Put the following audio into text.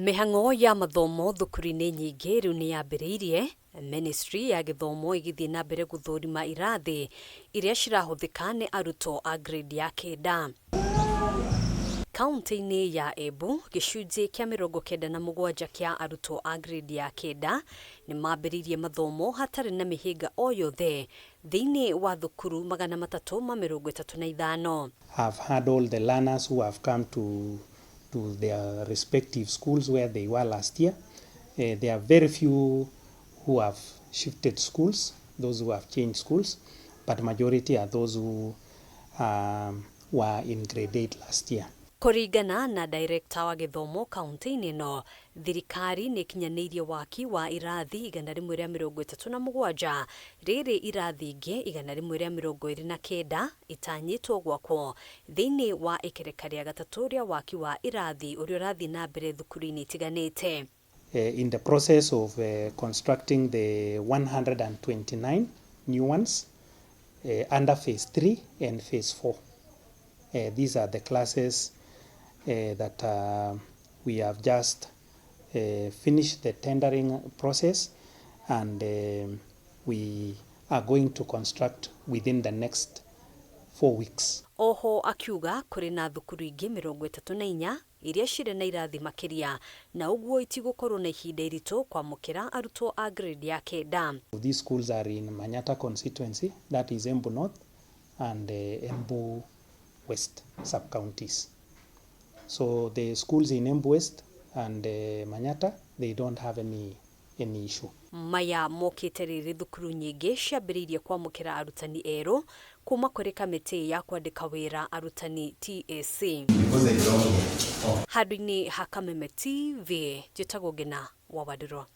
Mĩhang'o ya mathomo thukuru-inĩ nyingĩ rĩu nĩ yambĩrĩirie, Ministry ya gĩthomo ĩgĩthiĩ na mbere gũthũrima irathi iria cirahũthĩka nĩ arutwo a grade ya kenda. Kauntĩ-inĩ ya Embu, gĩcunjĩ kĩa 97 kĩa arutwo a grade ya kenda nĩ mambĩrĩirie mathomo hatarĩ na mĩhĩnga o yothe thĩinĩ wa thukuru 335. Have had all the learners who have come to their respective schools where they were last year. There are very few who have shifted schools, those who have changed schools, but majority are those who were in grade 8 last year. Kũringana na director wa gĩthomo kaunti-inĩ ĩno, thirikari nĩ ĩkinyanĩirie waki wa irathi 137, rĩrĩ irathi ingĩ 129 itanyĩtwo gwakwo thĩinĩ wa ikereka rĩa gatatũ rĩa waki wa irathi ũrĩa ũrathiĩ na mbere thukuru-inĩ itiganĩte. In the process of constructing the 129 new ones under phase 3 and phase 4. These are the classes that we have just finished the tendering process, and we are going to construct within the next 4 weeks. Oho akiuga kũrĩ na thukuru ingĩ 34 iria cirĩ na irathi makĩria na ũguo itigũkorwo na ihinda iritũ kwamũkĩra arutwo a grade ya kenda. These schools are in Manyatta constituency, that is Embu North and Embu West sub-counties. So the schools in Embu West and Manyatta, they don't have any issue. Maya mokĩte rĩrĩ thukuru nyingĩ ciambĩrĩirie kwamũkĩra arutani erũ kuma kũrĩ kamĩtĩ ya kwandĩka wĩra arutani TSC. Handũ-inĩ ha Kameme TV, njĩtagwo Ngina wa Wandirwa.